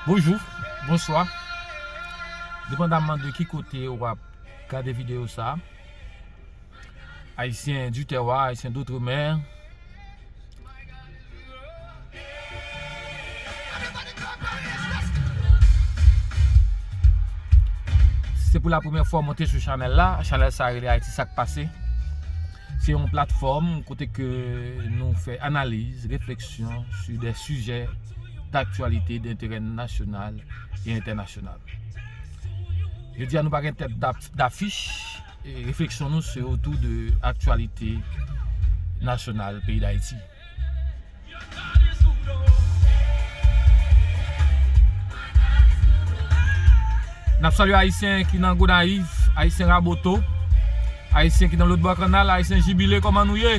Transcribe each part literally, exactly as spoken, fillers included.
Bonjou, bonswa. Depandamman de ki kote w ap gade videyo sa a, Ayisyen di tèwa, Ayisyen d'outre-mer, se pou la premyè fwa w monte sou chanèl la. Chanèl sa a rele Ayiti Sa k Pase. Se yon platfòm kote ke nou fè analiz, refleksyon sou de sijè daktyalite, denterè nasyonal e entènasyonal. Jodi a, nou pa gen tèt daf-, dafich. E refleksyon nou se otou de aktyalite nasyonal peyi Dayiti. N ap salye Ayisyen ki nan Gonayiv, Ayisyen Raboto, Ayisyen ki nan lòt bò kannal, Ayisyen Jibile, kòman nou ye?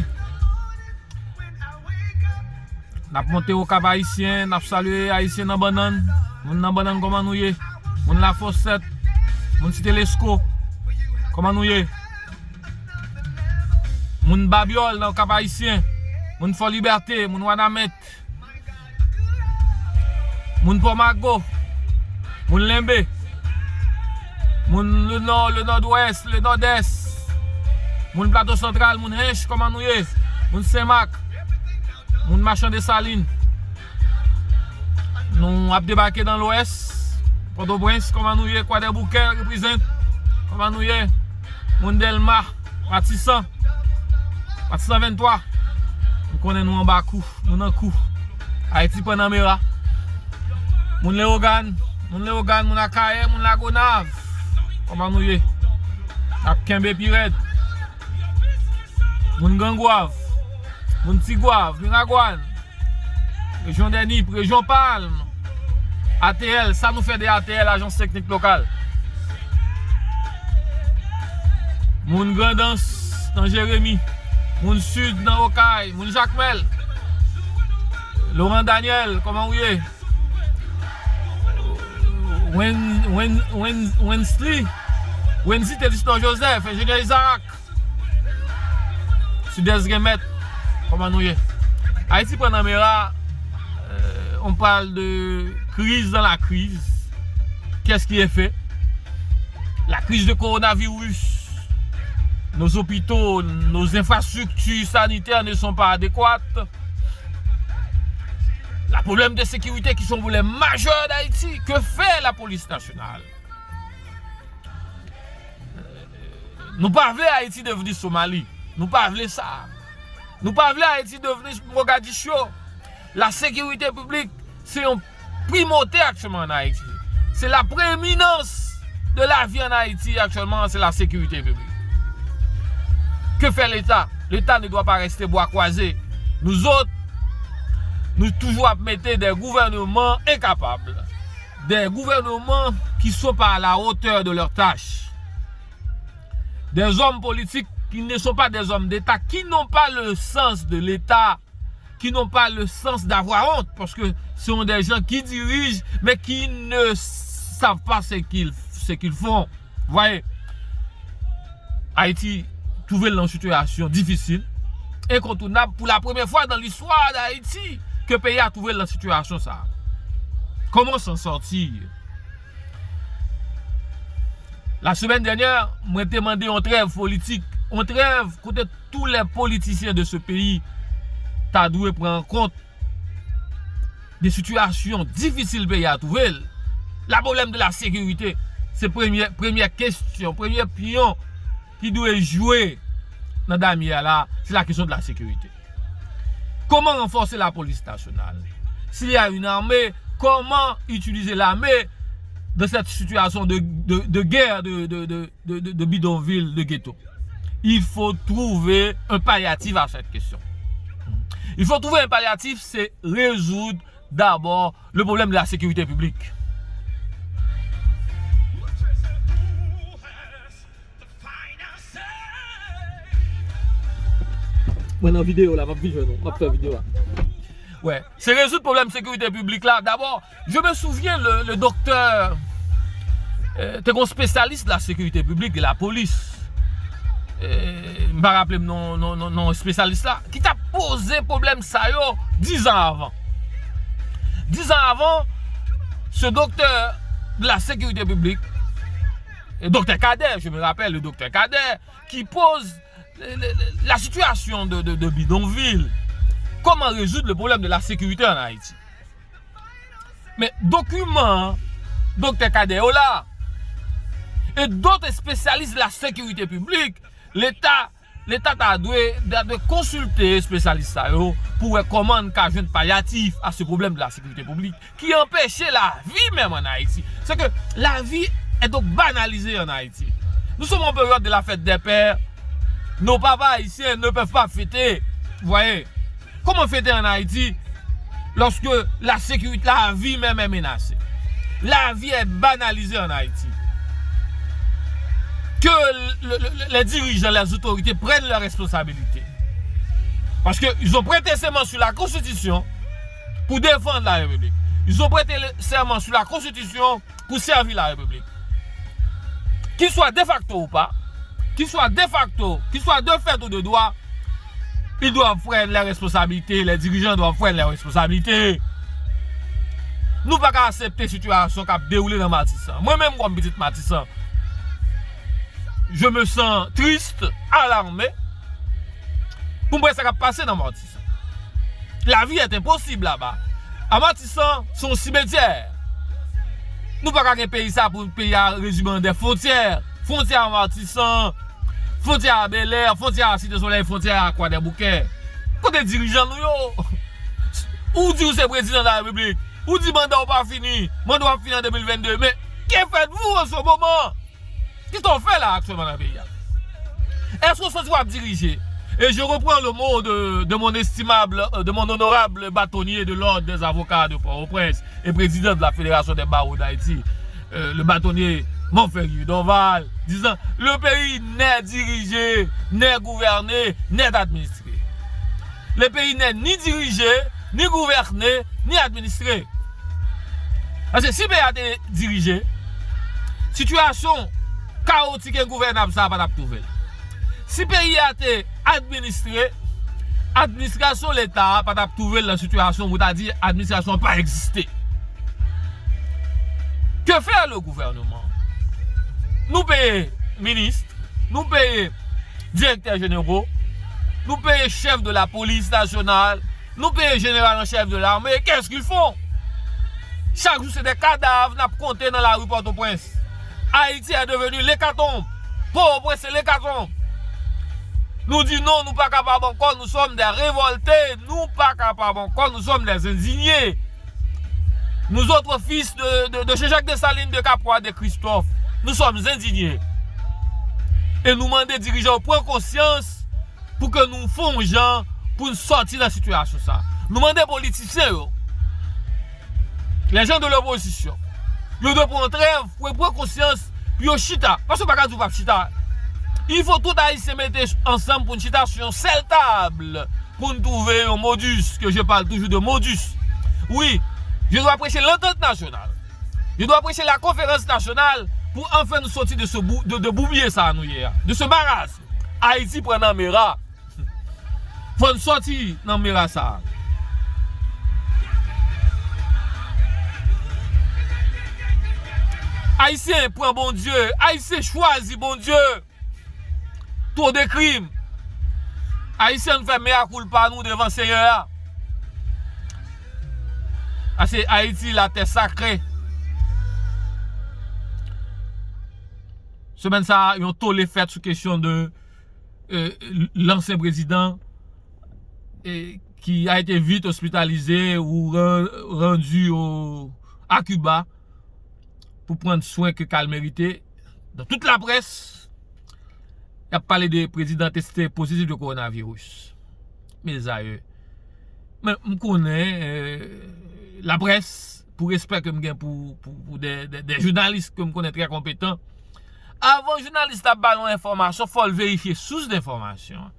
N ap monte Okap Ayisyen, n ap salye Ayisyen nan Bannann. Moun nan Bannann, kòman nou ye? Moun Lafosèt, moun Site Lesko, kòman nou ye? Moun Babyòl nan Okap Ayisyen, moun Fò Libète, moun Wanament, moun Pòmago, moun Lenbe, moun le Nò, le Nòdwès, le Nòdès, moun Plato Santral, moun Hench, kòman nou ye? Moun Senmak, moun Machan Desalin. Nou ap debake nan Lwès, Pòtoprens, kòman nou ye? Kwadèboukè reprezent, kòman nou ye? Moun Dèlma, Matisan, Matisan venntwa. M konnen nou anba kou, nou nan kou. Ayiti pran nan mera. Moun Leyogàn, moun Leyogàn, moun Akayè, moun Lagonav, kòman nou ye? N ap kenbe pi rèd. Moun Grangwav, moun Tigwav, Miragwàn, rejyon Dènip, rejyon Palm, A T L, sa nou fè de A T L, Ajans Teknik Lokal. Moun Grandans nan Jeremi, moun Sid nan Okay, moun Jakmèl, Laurent Daniel, kòman w ye? Wen, Wen, Wen, Wensley, Wensi Téléstor Joseph, enjenyè Isaac. Sud-Est gen mèt. Kòman nou ye? Ayiti pran nan mera. Euh, on parle de crise dans la crise. Qu'est-ce qui est fait? La crise de coronavirus. Nos hôpitaux, nos infrastructures sanitaires ne sont pas adéquates. La problème de sécurité qui sont problème majeur d'Haïti. Que fait la police nationale? Nou pa vle Ayiti devni Somali. Nou pa vle sa. Nou pa vle Ayiti devni Mogadiscio. La sécurité publique, se yon primauté actuellement en Haïti. C'est la prééminence de la vie en Haïti actuellement, c'est la sécurité publique. Que fait l'État? L'État ne doit pas rester bras croisés. Nous autres, nous toujours à mettre des gouvernements incapables. Des gouvernements qui sont pas à la hauteur de leur tâche. Des hommes politiques qui ne sont pas des hommes d'État, qui n'ont pas le sens de l'État, qui n'ont pas le sens d'avoir honte, parce que ce sont des gens qui dirigent, mais qui ne savent pas ce qu'ils, ce qu'ils font. Vous voyez, Ayiti twouve l nan yon sitiyasyon difisil, enkontounab, pou la premyè fwa dans l'histoire d'Haïti, ke peyi a twouve l nan sitiyasyon sa a. Comment s'en sortir? La semaine dernière, mwen te mande yon trèv politik, yon trèv kote tous les politiciens de ce pays ta dwe pran kont de sitiyasyon difisil peyi a twouve l. La pwoblèm de la sécurité, se premye, premyè kesyon, premye pyon ki dwe jwe nan damye a la, se la kesyon de la sécurité. Comment renforcer la police nationale? S'il y a une armée, comment utiliser l'armée dans cette situation de, de, de guerre, de, de, de, de, de, de bidonville, de ghetto? Il faut trouver un palliatif à cette question. Il faut trouver un palliatif, c'est résoudre d'abord le problème de la sécurité publique. Mwen nan videyo la, m ap vin jwenn ou, m ap fè videyo a. Ouais. Se rezoud pwoblèm sekirite piblik la. Dabò, je me souviens le, le doktè, euh, te gon spesyalis la sekirite piblik, de la polis. Euh, m pa raple m non, non, non, non spesyalis la, ki t ap poze pwoblèm sa yo dizan avan. Dizan avan, ce docteur de la sécurité publique, docteur Cadet, je me rappelle le docteur Cadet, qui pose la situation de, de, de bidonville. Comment résoudre le problème de la sécurité en Haïti? Men dokiman doktè Cadet yo la, et d'autres spécialistes de la sécurité publique, Leta Leta ta dwe ta dwe konsilte espesyalis sa yo pou wè kòman n ka jwenn palyatif à ce problème de la sécurité publique qui empêche la vie même en Haïti. C'est que la vie est donc banalisée en Haïti. Nous sommes en période de la fête des pères. Nos papas haïtiens ne peuvent pas fêter. Vous voyez, comment fêter en Haïti lorsque la sécurité, la vie même est menacée? La vie est banalisée en Haïti. Que le, le, les dirigeants, les autorités prennent leurs responsabilités. Parce qu'ils ont prêté serment sur la Constitution pour défendre la République. Ils ont prêté serment sur la Constitution pour servir la République. Qu'il soit de facto ou pas, qu'il soit de facto, qu'il soit de fait ou de droit, ils doivent prendre leurs responsabilités, les dirigeants doivent prendre leurs responsabilités. Nou pa ka aksepte sitiyasyon k ap dewoule nan Matisan. Mwen menm kòm pitit Matisan, je me sens triste, alarmé, pou m wè sa k ap pase nan Matisan. La vie est impossible là-bas. A Matisan, se yon simetyè. Nou pa ka gen peyi sa pou peyi a rezime an de fwontyè. Fwontyè a Matisan, fwontyè a Bèlè, fwontyè a Site Solèy, fwontyè a Kwadèboukè. Kote dirijan nou yo? Ou di ou se prezidan de la repiblik. Ou di manda w pa fini. Manda w ap fini an de mil vennde. Men, que faites-vous en ce moment? Kisa w fè la aktyèlman nan peyi a? Èske w santi w ap dirije? Et je reprends le mot de, de mon estimable, de mon honorable bâtonnier de l'ordre des avocats de Port-au-Prince et président de la Fédération des barreaux d'Haïti, euh, le bâtonnier Monferrier Dorval, disant: le pays n'est dirigé, n'est gouverné, n'est administré. Le pays n'est ni dirigé, ni gouverné, ni administré. Paske si peyi a te dirije, sitiyasyon kawotik e engouvènab sa a pa t ap twouve l. Si peyi a te administre, administrasyon Leta a pa t ap twouve l nan sitiyasyon pou ta di administrasyon an pa egziste. Que fait le gouvernement? Nou peye minis, nou peye direktè jeneraux, nou peye chèf de la polis nasyonal, nou peye jeneral an chèf de l'armée. Qu'est-ce qu'ils font? Chak jou se de kadav n ap konte nan lari Pòtoprens. Haïti est devenu l'hécatombe. Pòtoprens se l'hécatombe. Nou di non, nou pa kapab ankò, nous sommes des révoltés, nou pa kapab ankò, nous sommes des indignés. Nous autres fils de, de, de Jean-Jacques Dessalines, de Capois, de Christophe, nous sommes indignés. E nou mande dirijan yo pran konsyans pou ke nou fè yon jan pou n sòti nan sitiyasyon sa. Nou mande politisyen yo, les gens de l'opposition, yo dwe pran trèv pou yo pran konsyans, pou yo chita. Paske yo pa ka di yo p ap chita. Il faut tout Ayisyen mete ansanm pou n chita sou yon sèl tab, pou n twouve yon modus, que je parle toujours de modus. Oui, je dois prêcher l'entente nationale. Je dois prêcher la conférence nationale pour enfin nous sortir de ce bou- de, de boubye sa nou ye a, de ce marasme. Ayiti pran nan mera. Fò n sòti nan mera sa. Ayisyen pran Bondye, Ayisyen chwazi Bondye. Two de krim. Ayisyen, fè mea culpa nou devan Senyè a. Paske Ayiti, la tè sakre. Semèn sa a, yon tole fèt sou kesyon de, euh, l'ancien président, euh, qui a été vite hospitalisé ou ran- rendu au, à Cuba pour prendre soin que ka l merite. Dans toute la presse, y ap pale de prezidan teste pozitif de kowonaviris. Mezanmi, men m konnen, euh, laprès, pou respè ke m gen pou, pou, pou de, de, de jounalis ke m konnen trè konpetan, avan jounalis la ba l yon enfòmasyon, fò l verifye sous de enfòmasyon an.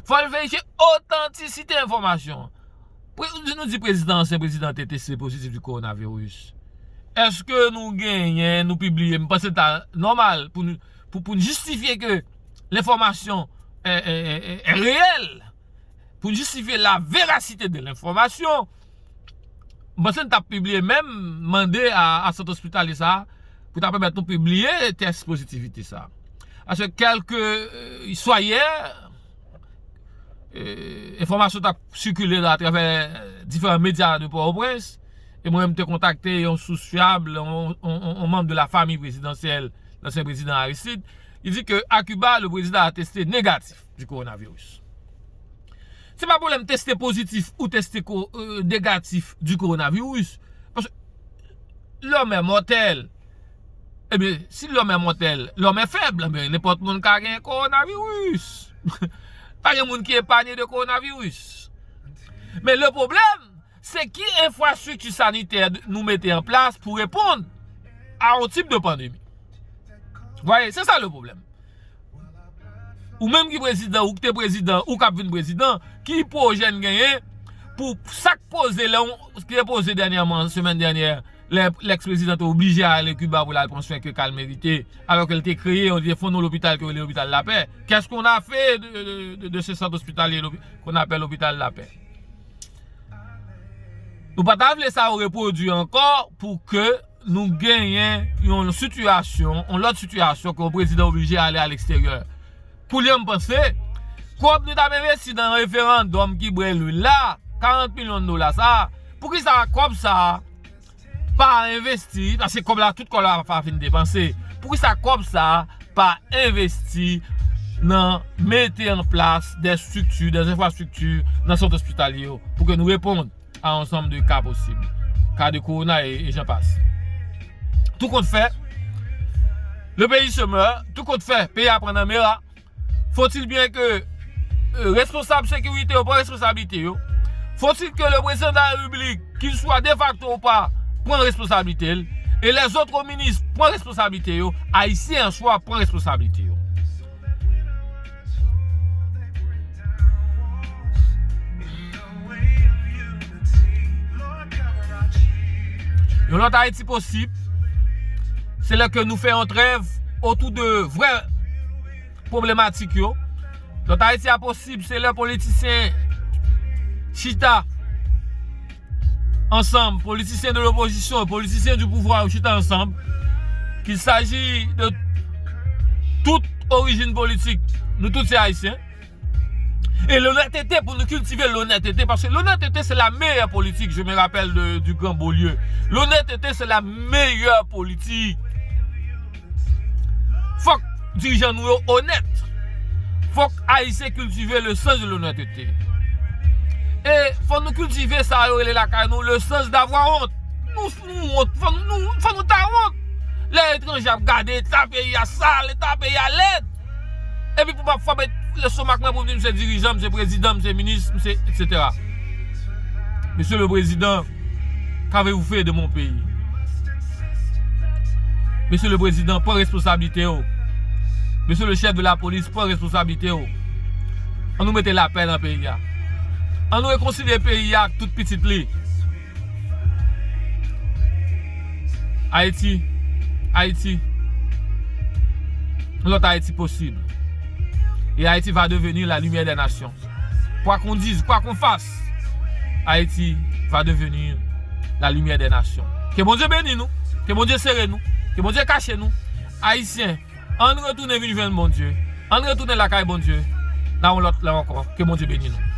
Fò l verifye otantisite enfòmasyon an. Pre- nou di prezidan, ansyen prezidan te teste pozitif di kowonaviris. Èske nou genyen, nou pibliye, m panse ta nòmal pou nou, pou, pou n jistifye ke lenfòmasyon è, è, è, è, è reyèl, pou n jistifye la verasite de lenfòmasyon. M panse n t ap pibliye menm, mande a, a sant ospitalye sa a pou ta pèmèt nou pibliye tès pozitivite sa a. Paske kèlke, euh, swa yè, euh, enfòmasyon t ap sikile la atravè diferan medya de Pòtoprens, e mwen menm te kontakte yon sous fyab, yon, yon, yon, yon manm de la famiy prezidansyèl, lansyen prezidan Aristide, li di ke a Kiba, le président a testé négatif du coronavirus. Se pa pwoblèm teste pozitif ou teste ko, euh, negatif du coronavirus. Paske l'homme est mortel. Ebyen, si l'homme est mortel, l'homme est faible. Ebyen, nenpòt moun ka gen kowonaviris. Pa gen moun ki epanye de kowonaviris. Men le pwoblèm, se ki enfrastrikti sanitè nou mete an plas pou reponn a yon tip de pandemi. Vwayè, se sa le pwoblèm. Ou menm ki prezidan, ou ki te prezidan, ou k ap vin prezidan, ki pwojè n genyen pou sa k poze lè w, ki te poze dènyèman, semèn dènyè, lè lèks prezidan te oblije ale Kiba pou l al pran swen ke ka l merite, alò ke l te kreye, on te fonde yon lopital ke yo rele lopital lapè. Qu'est-ce qu'on a fait de, de, de, de ce centre hospitalier qu'on appelle l'hôpital lapè? Nou pa ta vle sa yo repwodui ankò pou ke nou genyen yon sitiyasyon, yon lòt sitiyasyon ke yon prezidan oblije ale aleksteryè. Koulye a m panse, kòb nou t ap envesti nan referandòm ki bwè lwil la, karant milyon dola sa, poukisa kòb sa pa envesti, paske kòb la, tout kòb la pa fin depanse, poukisa kòb sa pa envesti nan mete an plas de strikti, de enfrastrikti nan sant ospitalye yo, pou ke nou reponn a yon ansanm de ka posib, ka de kowona e, e jan pase. Tou kont fè, le pays se meurt, tou kont fè, peyi a pran nan mera. Faut-il bien que, euh, responsab sekirite yo pran responsablite yo. Faut-il que le président de la République, qu'il soit de facto ou pas, pran responsablite l, e lèzòt minis pran responsablite yo, Ayisyen an swa pran responsablite yo. Yon lòt Ayiti posib, se lè ke nou fè yon trèv otou de vrè pwoblematik yo. Lòt Ayiti a posib, se lè politisyen chita ansanm, politisyen de lopozisyon, politisyen du pouvoir yo chita ansanm, qu'il s'agit de tout orijin politik, nou tout se Ayisyen. E lonètete, pou nou kiltive lonètete, paske lonètete se la meyè politik, je me rappelle de, du grand Beaulieu. Lonètete se la meyè politik. Fòk dirijan nou yo onèt. Fòk Ayisyen kiltive le sans de l'honnêteté. E fò nou kiltive sa yo rele lakay nou le sens d'avoir honte. Nou, nou wont, fò nou, nou, fò nou ta wont. Lè etranje ap gade eta peyi a sal, eta peyi a lèd. Epi pou m ap fwape lestomak mwen pou m di m se dirijan, m se prezidan, m se minis, m se, et cetera. Monsieur le Président, qu'avez-vous fait de mon pays? Monsieur le Président, pran responsablite w. Monsieur le chef de la police, pran responsablite w. An nou mete lapè nan peyi a. An nou rekonsilye peyi a ak tout pitit li. Ayiti, Ayiti, yon lòt Ayiti posib. Et Haïti va devenir la lumière des nations. Quoi qu'on dise, quoi qu'on fasse, Haïti va devenir la lumière des nations. Ke Bondye beni nou, ke Bondye sere nou, ke Bondye kache nou. Ayisyen, ann retounen vin jwenn Bondye. Ann retounen lakay Bondye. Nan yon lòt lè ankò, ke Bondye beni nou.